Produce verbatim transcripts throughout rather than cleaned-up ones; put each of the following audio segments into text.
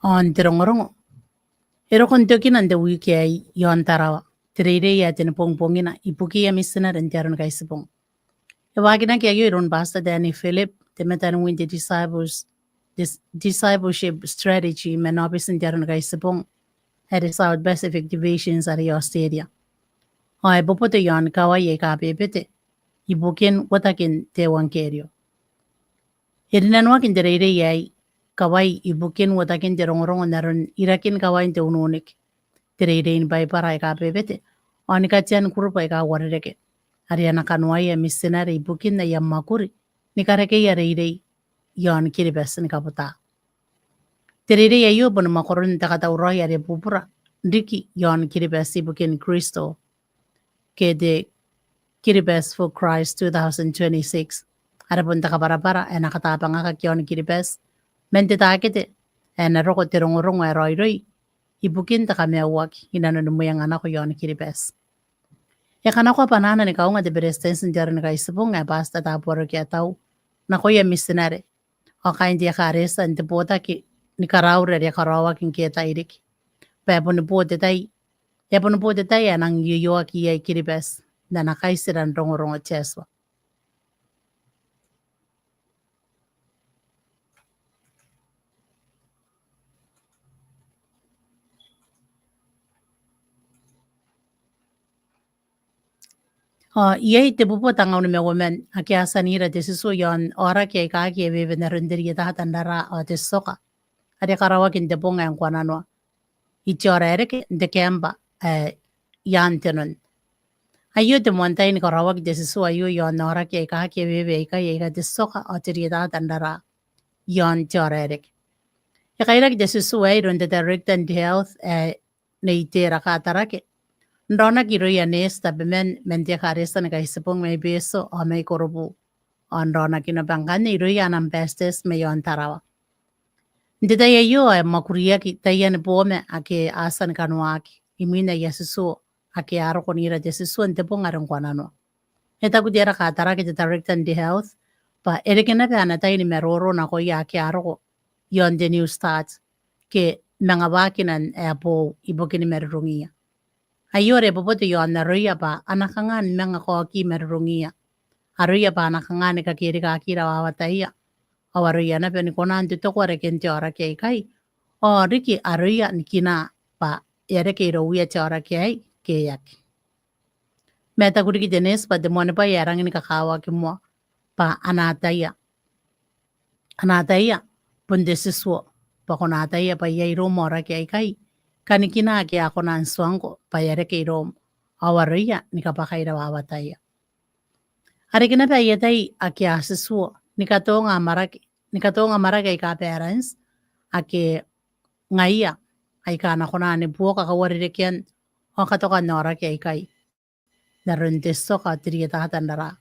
Ao n te rongorongo, e roko n tokina n te wiki aei i aon Tarawa te reirei ae tenibongibongina ibukiia mitinare n te Aro ni Kaitibong. E waakinaki aio iroun Pastor Danny Philip, te mataniwi n te disciples, dis-, discipleship strategy man aobitin te Aro ni Kaitibong ae te South Pacific Division are i Australia. Ao e boboto i aon kawai aika bebete ibukin uotakin te euangkerio. E rinanoaki n te reirei aei kawai ibukin uotakin te rongorongo n aron irakin kawain te ununiki, te reirei ni Baibara aika bebete, ao ni katean kurubu aika uarereke are a na kanoaia mitinare ibukin aia mwakuri ni karekeia reirei i aon Kiribati ni kabuta. Te reirei aio boni mwakoron te katauraoi are bubura riki i aon Kiribati ibukin Kristo, ke te Kiribati for Christ two thousand twenty-six, are bon te kabwarabwara ae na katabangakaki i aon Kiribati man te takete ae na roko te rongorongo ae raoiroi ibukin te kamaiuaki inanoni mwenga nako i aon Kiribati. E kanakoa bwanaana ni kaunga te Beretitenti n te Aro ni Kaitibong ae Pastor Tabuaroki Atau nakoia mitinare ao kaain te ekaretia n te botaki ni karaure are karaoaki ngke tairiki, bwa e boni bo te tai, e boni bo te tai ae nang ioioaki iai Kiribati n ana kaitira n rongorongo te Atua. Ao iai te bubua tengaun ma uoman ake a tia n ira te tituo i aon aoraki aika aki ewewe n aron te rietata n raraa ao te tioka are karaoaki n te bong ae ngkoananoa i Teaoraereke n te kaembwa ae i aan te non. Aio te moan tai ni karaoaki te tituo aio i aon aoraki aika aki ewewe aikai aika te tioka ao te rietata n raraa i aon Teaoraereke. E kairaki te tituo aei iroun te Director n te Health ae Nei Tera Katarake n raonaki irouia neeti tabeman man te ekaretia ni Kaitibong mai Betio ao mai Korobu, ao n raonaki naba ngkanne irouia ana ambassadors mai aon Tarawa. N te tai aio ao e mwakuriaki taiani booma ake a tia ni kanoaki imwin aia tituo ake a roko n ira te tituo n te bong are ngkoananoa. E taku Tera Katarake, te Director n te Health, bwa e reke naba ana tai ni maroro nakoia ake a roko i aon te New Start ke manga waakinan ae boou ibukin marurungiia. Aio are e boboto i aon aroia bwa a na kanga ni manga kaoki marurungiia, aroia bwa a na kanga ni kakerikaaki rawawataia, ao aroia naba ni kona n totoko reken te aoraki aikai, ao riki aroia ni kinaa bwa e a reke irouia te aoraki aei ke e aki. Ma e taku riki te neeti bwa te moanibwai ae rangi ni kakawaki moa bwa a na ataia, a na ataia bon te tituo, bwa ko na ataia bwa iai iroum aoraki aikai kanikina ake a kona n tuangko bwa e a reke iroum, ao aroia ni kabwakai rawawataia. A reke naba aia tai ake a tituo ni katonga amwarake, ni katonga amwarake aika balance, ake ngaia aika a na kona ni buoka kauarerekean ao katokan aoraki aikai n aron te tioka ao te rietata n raraa.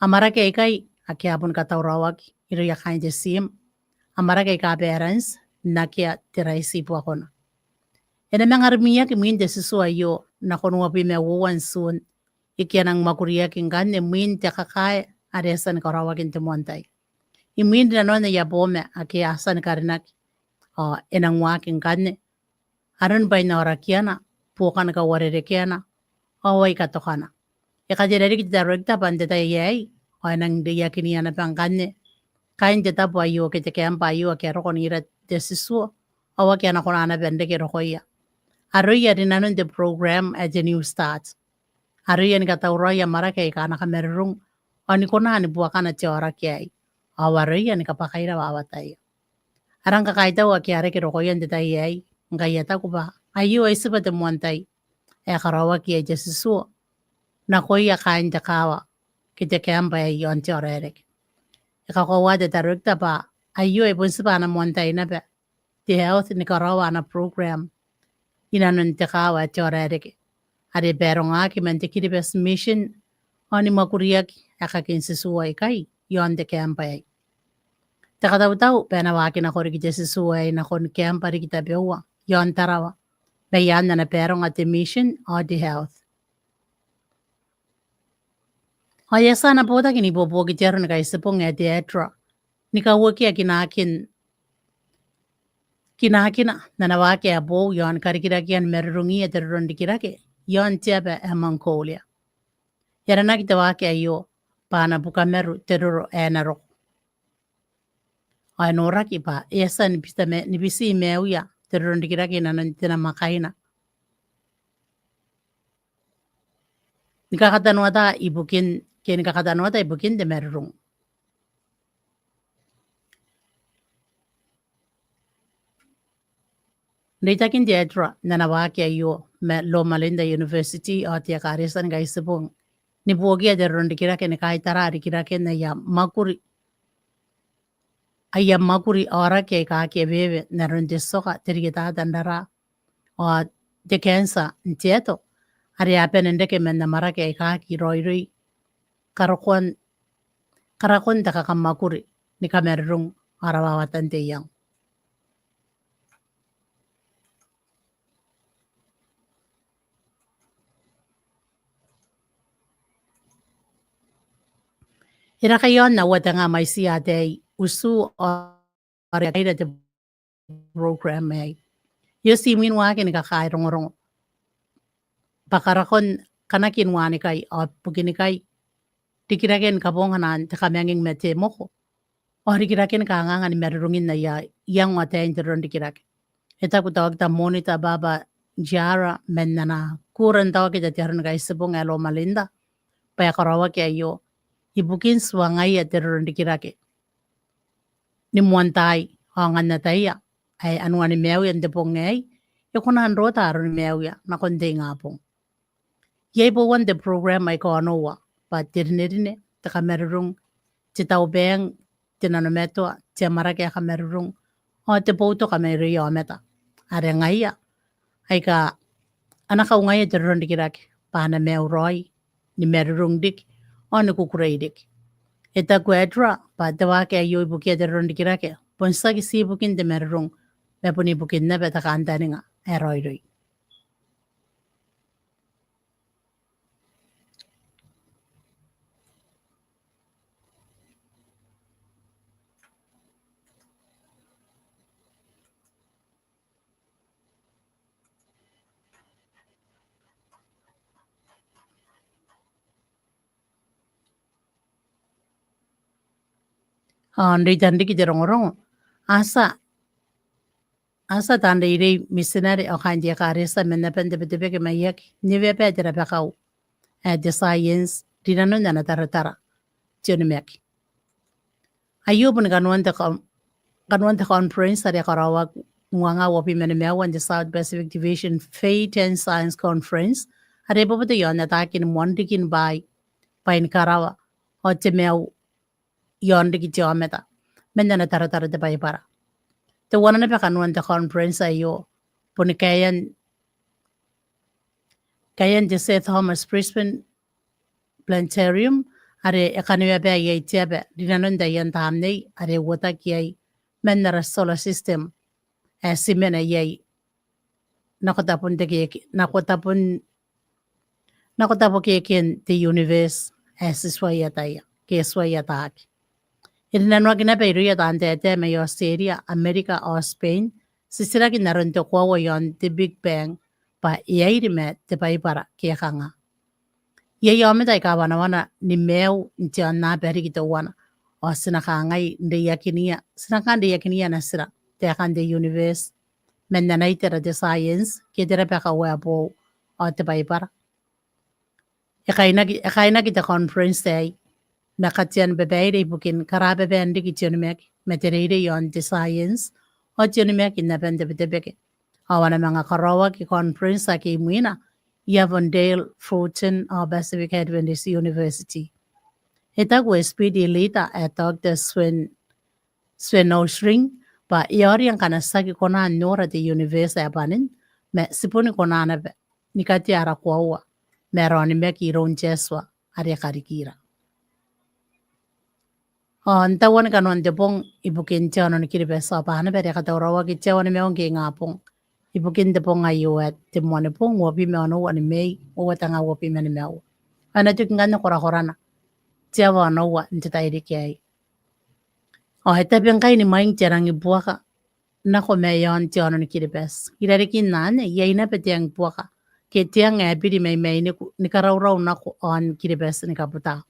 Amwarake aikai ake a bon katauraoaki irouia kaain te team, amwarake aika balance n akea te raiti i buakona. E na manga rimiaki mwin te tituo aio nakon uabwi ma uoua n Tun, ike a nang mwakuriaki ngkanne mwin te kakae are e a tia ni karaoaki n te moan tai. Imwin rinanon aia booma ake a tia ni karinaki, ao e nang waaki ngkanne aron bwain aorakiana, buokan kauarerekeana, ao ai katokana. E katerea riki te Director bwa n te tai aei ao e nang reiakinia naba ngkanne kaain te tabo aio ke te kaembwa aio ake a roko n ira te tituo, ao ake a na kona naba n reke rokoia, aroia rinanon te program ae te New Start. Aroia ni katauraoi amwarake aika a na kamarurung, ao ni kona ni buakana te aoraki aei, ao aroia ni kabwakai rawawataia. A rang kakaitau ake a reke rokoia n te tai aei, ngkai a taku bwa aio ai tibwa te moan tai ae karaoaki iai te tituo nakoia kaain te kaawa ke te kaembwa aei i aon Teaoraereke. E kakoaua te Director bwa aio ai bon tibwa ana moan tai naba te Health ni karaoa ana program inanon te kaawa ae Teaoraereke, are e barongaki man te Kiribati Mission, ao ni mwakuriaki aekakin tituo aikai i aon te kaembwa aei. Te katautau bwa e na waaki nako riki te tituo aei nakon kaembwa riki tabeua i aon Tarawa, mai aan ana baronga te Mission ao te Health. Ao e a tia ana botaki n ibuobuoki te Aro ni Kaitibong ae te ADRA ni kauakia kinaakin kinakina n ana waaki ae boou iaon karikirakean marurungia te roro n rikirake iaon te aba ae Mongolia. E aranaki te waaki aio bwa ana bukamaru te roro ae na roko. Ao e noraki bwa e a tia ni bita ma-, ni biti maiuia te roro n rikirake inanon te namwakaina ni kakatanoata ibukin, ke ni kakatanoata ibukin te marurung. N reitakin te ADRA n ana waaki aio ma Loma Linda University ao te Ekaretia ni Kaitibong ni buokia te roro n rikirake ni kaitara rikiraken aia mwakuri, aia mwakuri aoraki aika aki eweewe n aron te tioka, te rietata n rara, ao te cancer n te ato, are a bane n reke man amwarake aika aki raoiroi, karokoan, karakon te kakamwakuri ni kamarurung ao rawawatan te iango. E raka iaon aua tenga mwaitiia ataei utu ao are a kaira te program aei. E oti imwin waaki ni kakaai rongorongo bwa karakon kanakin wanikai ao bukinikai, rikiraken kabonganaan te kamanging ma te moko, ao rikiraken kanganga ni marurungin aia iango ataein te roro n rikirake. E taku Doctor Monita Baba Jara man ana kuura n taokita te Aro ni Kaitibong ae Loma Linda bwa e karaoaki aio ibukin tuangaia te roro n rikirake ni moantaai, ao ngkana ataia ae anuani maiuia n te bong aei, e kona n rota aroni maiuia nakon te ingabong. Iai bouan te program aika onoua, bwa te rinerine, te kamarurung, te taubaeng, te nanomatoa, te amwarake ae kamarurung, ao te boutoka mairouia aomata. Are ngaia aika a na kaungaia te roro n rikirake bwa a na maiu raoi, ni marurung riki, ao ni kukurei riki. E taku ADRA bwa te waaki aio ibukia te roro n rikirake bon tiaki tii ibukin te marurung, ma bon ibukin naba te kantaninga ae raoiroi. Ao n reitan riki te rongorongo, a tia, a tia taan reirei, mitinare ao kaain te Ekaretia man aban te Betebeke Maiaki n iweba te rabakau ae te science, rinanon ana taratara te onimaki. Aio boni kanoan te con-, kanoan te conference are karaoaki n uangaa uabwi ma nimaua n te South Pacific Division Faith and Science Conference, are e boboto iaon ataakin moan rikin bwaai, bwaai ni karawa, ao te maiu iaon riki te aomata man ana taratara te Baibara. Teuana naba kanoan te conference aio boni kaean, kaean te Sir Thomas Brisbane Planetarium, are e kaniwaba iai te aba rinanon taian tamnei are e uotaki iai man ara solar system ae ti mena iai nako tabun te keke-, nako tabun, nako tabokekeen te universe ae ti tuai ataia, ke e tuai ataaki. E rinanoaki naba irouia taan taetae mai Australia, Amerika ao Spain, titiraki n aron te koaua iaon te Big Bang, bwa e airi ma te Baibara ke e kanga. Iai aomata aika wanawana ni maiu n te aonnaba riki teuana, ao ti na kangai n reiakinia, ti na kangai n reiakinia natira taekan te universe man ana itera te science ke te rabakau ae boou ao te Baibara. E kainaki, e kainaki te conference aei ma katean babaire ibukin karababaan riki te onimaki ma te reirei iaon te science ao te onimaki n aban te Betebeke. Ao a na manga karaoaki conference ake imwina i Avondale, Fulton ao Pacific Adventist University. E taku S P D leader ae Doctor Sven, Sven Ostring, bwa e aoria ngkana ti aki kona n nora te universe ae banin, ma ti boni kona naba ni katea ara koaua ma ara onimaki iroun te Atua are e karikira. Ao n tauan kanoan te bong ibukin te aono ni Kiribati ao Banaba are e katauraoaki te aoa ni maiu ngke ingabong, ibukin te bong aio ae te Moanibong, uabwi ma onoua ni Mei, uoua tenga uabwi ma nimaua. Ao e na toki ngkanne korakorana te aoa onoua n te tairiki aei. Ao e tabe ngkai ni mwaing te rangi buaka nako maeaon te aono ni Kiribati. I rarikin anne, iai naba te ang buaka ke te ang ae biri mai mainiku ni karaurau nako aon Kiribati ni kabuta.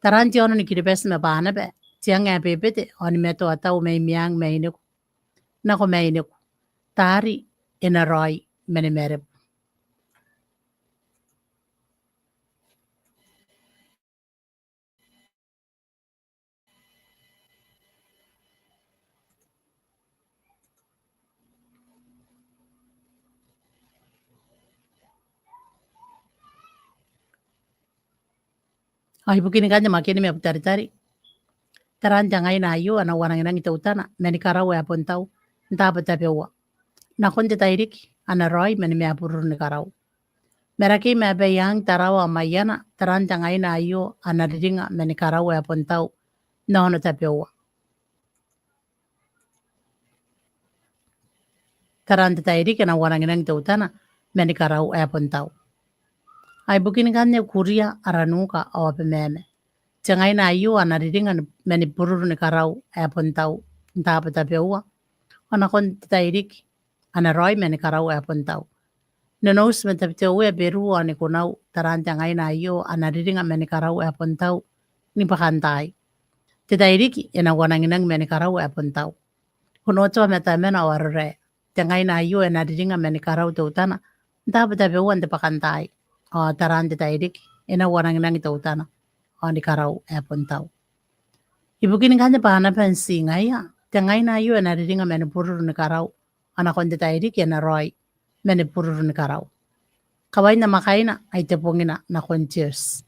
Taraan te aono ni Kiribati ma Banaba, te ang ae bebete ao ni matoatau mai meang mainiku nako mainiku, taari e na raoi ma ni marebu. Ao ibukin ngkanne Makin ma Butaritari, taraan te ngaina aio a na uananginang teutana ma ni karau ae bon tau n taabo tabeua. Nakon te tairiki a na raoi ma ni mabururu ni karau. Marakei ma Abaiang, Tarawa ao Maiana, taraan te ngaina aio a na riringa ma ni karau ae bon tau n aono tabeua. Taraan te tairiki a na uananginang teutana ma ni karau ae bon tau. Ao ibukin ngkanne Kuria, Aranuka ao Abemama, te ngaina aio a na riringa ma ni bururu ni karau ae bon tau n taabo tabeua. Ao nakon te tairiki a na raoi ma ni karau ae bon tau. Nonouti ma Tabiteuea, Beru ao Nikunau, taraan te ngaina aio a na riringa ma ni karau ae bon tau ni bwakantaai. Te tairiki e na uananginang ma ni karau ae bon tau. Onotoa ma Tamana ao Arorae, te ngaina aio e na riringa ma ni karau teutana n taabo tabeua n te bwakantaai. Ao taraan te tairiki e na uananginang teutana ao ni karau ae bon tau. Ibukin ngkanne Banaba n tii ngaia, te ngaina aio e na riringa ma ni bururu ni karau, ao nakon te tairiki e na raoi ma ni bururu ni karau. Kawain namwakaina ai te bongina nakon te oti.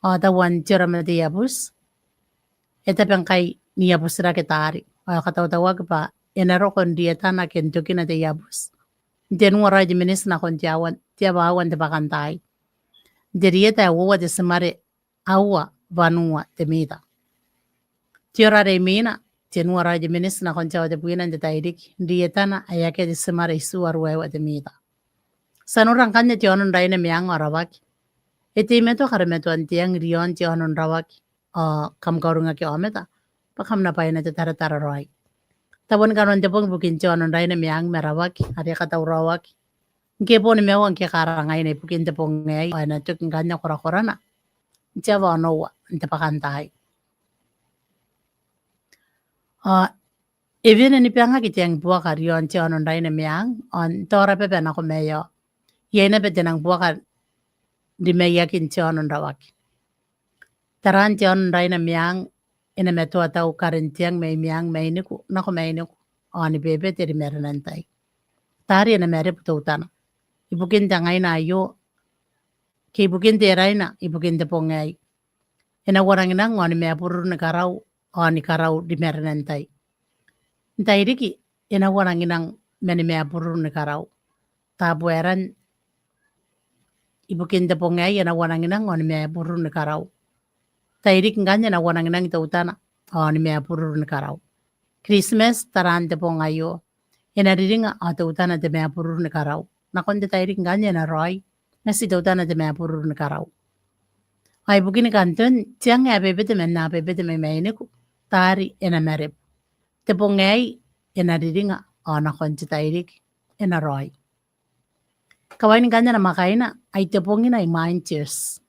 Ao tauan te ora ma te iabuti e tabe ngkai n iabuti rake taari. Ao e katautauaki bwa e na roko n rietana ke n tokina te iabuti n tenua raoi te miniti nakon te aoa, te aoa aua n te bwakantaai. N te rieta ae uoua te timare aua wanua te mita. Te ora are imwina, tenua raoi te miniti nakon te aoa tebwina n te tairiki, n rietana ae akea te timare itiua ruaiwa te mita. Ti a nora ngkanne te aono n Raina Meang ao Rawaki. E teimatoa karematoan te ang ri aon te aono n Rawaki. Ao kam kauringaki aomata bwa kam na bwaina te taratara raoi. Tauan kanoan te bong ibukin te aono n Raina Meang ma Rawaki are e katauraoaki ngke e bo nimaua ngke e karangaina ibukin te bong aei, ao e na toki ngkanne korakorana n te aoa onoua n te bwakantaai. Ao e wene ni bangaki te ang buaka ri aon te aono n Raina Meang ao n taorababa nako maeao. Iai naba te nang buaka ri maiakin te aono n Rawaki. Taraan te aono n Raina Meang e na matoatau karen te ang mai meang mainiku nako mainiku ao ni bebete ri marenan tai. Taari e na marebu teutana ibukin te ngaina aio ke ibukin te raina ibukin te bong aei. E na uananginang ao ni mabururu ni karau ao ni karau ri marenan tai. N tairiki e na uananginang ma ni mabururu ni karau. Tabuaeran ibukin te bong aei e na uananginang ao ni mabururu ni karau. Tairiki ngkanne e na uananginang teutana ao ni mabururu ni karau. Kiritimati, taraan te bong aio e na riringa ao teutana te mabururu ni karau. Nakon te tairiki ngkanne e na raoi ma ti teutana te mabururu ni karau. Ao ibukin kanton, te ang ae bebete ma n na bebete mai mainiku, taari e na marebu. Te bong aei e na riringa ao nakon te tairiki e na raoi. Kawain ngkanne namwakaina ai te bongina imwain te oti.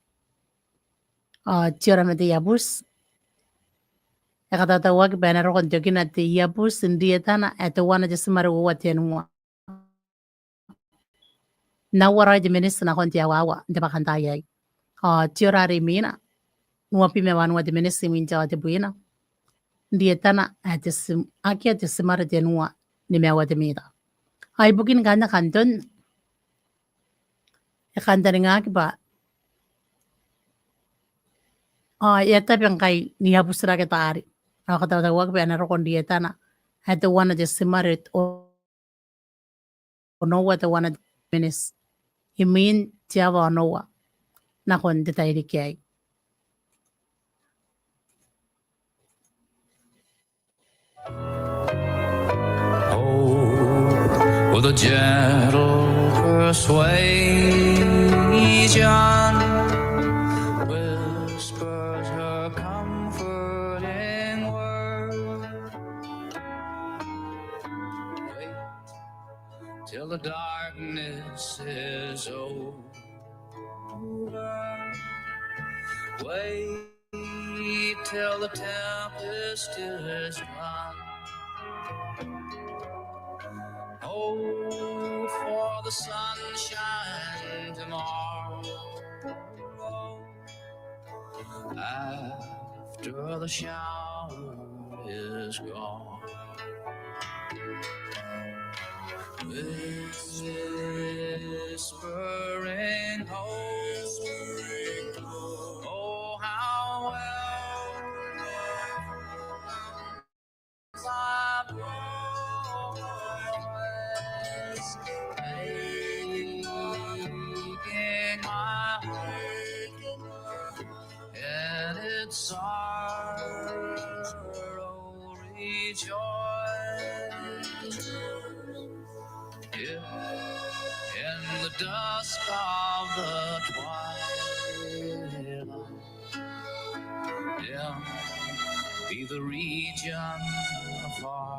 Ao te ora ma te iabuti e katautauaki bwa e na roko n tokina te iabuti n rietana ae teuana te timare uoua tenua. N aua raoi te miniti nakon te aoa aua n te bwakantaai aei. Ao te ora are imwina, uabwi ma wanua te miniti imwin te aoa tebwina, n rietana ae te tim-, akea te timare tenua nimaua te mita. Ao ibukin ngkanne kanton e kantaningaki bwa ao e a tabe ngkai n iabuti rake taari. Ao e katautauaki bwa e na roko n rietana ae teuana te timare o- onoua teuana te miniti imwin te aoa onoua nakon te tairiki aei. Oh, with a gentle persuasion, whispers her comforting word. till the darkness is over. Wait till the tempest is done. Hope for the sunshine tomorrow. After the shower is gone. Whispering hope. Oh, how well my voice, making my heart in its sorrow rejoice. If in the dusk of the twilight dim be the region afar,